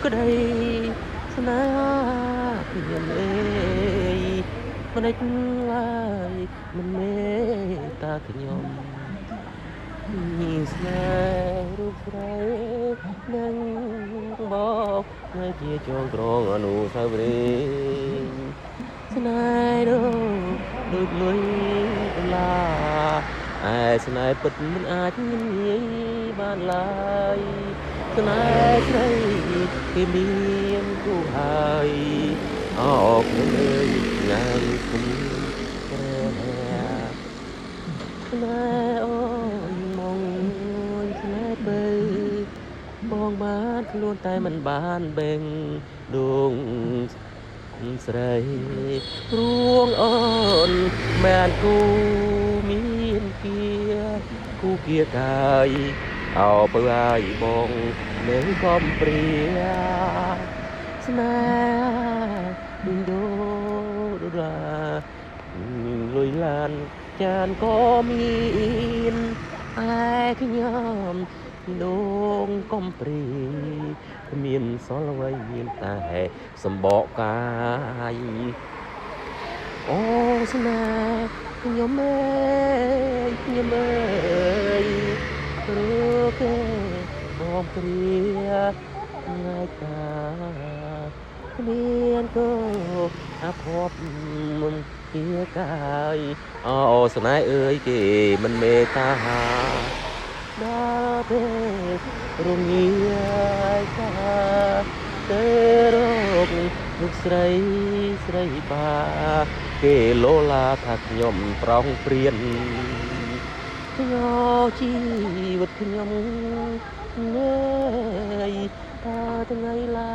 ក្តីស្នេហាខ្ញុំអើយមិនេចឡើយមិនមេត្តាខ្ញុំ ស្នេហ៍រូបស្រីនឹងបកនៅជាចងក្រងអនុស្សាវរីយ៍ស្នេហ៍នោះដូចលុយដុល្លារឯស្នេហ៍ពិតមិនអាចងាយបានឡើយស្នេហ៍ស្រីគេមានគូហើយអោខ្ញុំអើយញ៉ាំគុំព្រះ ស្នេហ៍អូនមកស្នេហ៍ពៅបងបានខ្លួនតែមិនបានបេងដួងស្រីរួងអូនមែនគូមានគៀគូគៀកាយអោពៅហើយបងនៅកំព្រាស្នេហ៍ដូចដូរ៉ាលុយឡានចានក៏មានឯខ្ញុំដងកំព្រីគ្មានសល់អ្វីមានតែសម្បកកាយអូស្នេហ៍ខ្ញុំអើយខ្ញុំអើយព្រោះគេបងព្រាថ្ងៃកាគ្មានគោអភ័ព្វមុំជាកាយអូស្នេហ៍អើយគេមិនមេត្តាដល់ពេលរងាយកាទៅរកលោកស្រីស្រីបាគេលោឡាថាខ្ញុំប្រងព្រៀន យកជីវិតខ្ញុំណែតើថ្ងៃឡា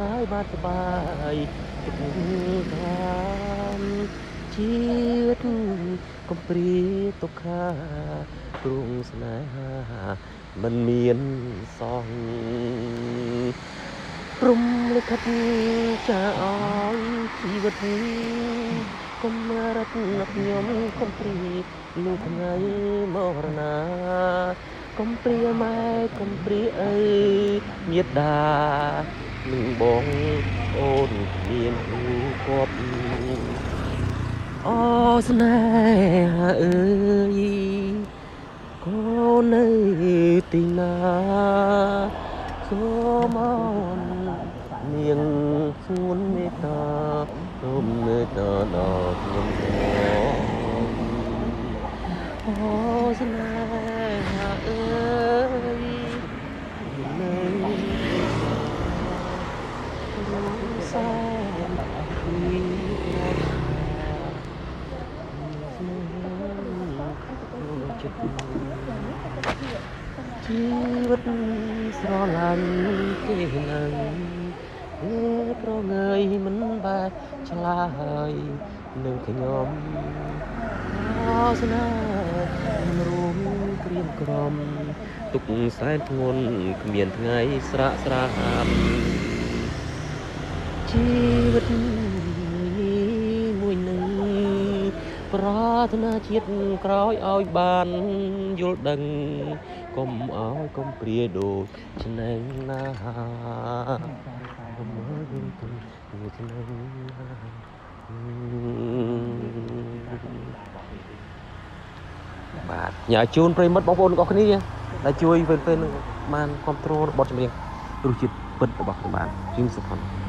ឡើយបានសប្បាយចិត្តតាមជីវិតកំព្រាទុក្ខាគ្រងស្នេហាមិនមានសងព្រំលិខិតចាឲ្យជីវិតកុំរត់ខ្ញុំកុំព្រាលុះថ្ងៃមរណាកុំព្រាម៉ែកុំព្រាឪមេដានឹងបងអូនគ្មានគូគប់អូស្នេហាអើយកូននៅទីណាសូមអូននាងស្ងួនមេត្តាសូមមេត្តាដល់ខ្ញុំផងអូស្នេហាអើយនៅរួមសែនពីប្រាថ្នាស្នេហ៍ចិត្ត ជីវិតស្រឡាញ់គេនឹងគេប្រងើយមិនបែរឆ្លើយនឹងខ្ញុំអោស្នេហ៍មិនរួមក្រៀមក្រំទុកសែនធ្ងន់គ្មានថ្ងៃស្រាកស្រាមជីវិតមួយនឹងប្រាថ្នាជាតិក្រោយឲ្យបានយល់ដឹងកុំឲ្យកុំព្រាដូចឆ្នេងណាកុំឲ្យដូចឆ្នេងណាបាទញ៉ាជូនប្រិមិត្តបងប្អូនទាំងអស់គ្នាដែលជួយពេលពេលនឹងបានគ្រប់គ្រងបទចម្រៀងរសជាតិពិតរបស់ខ្ញុំបាទជីមសុផុន។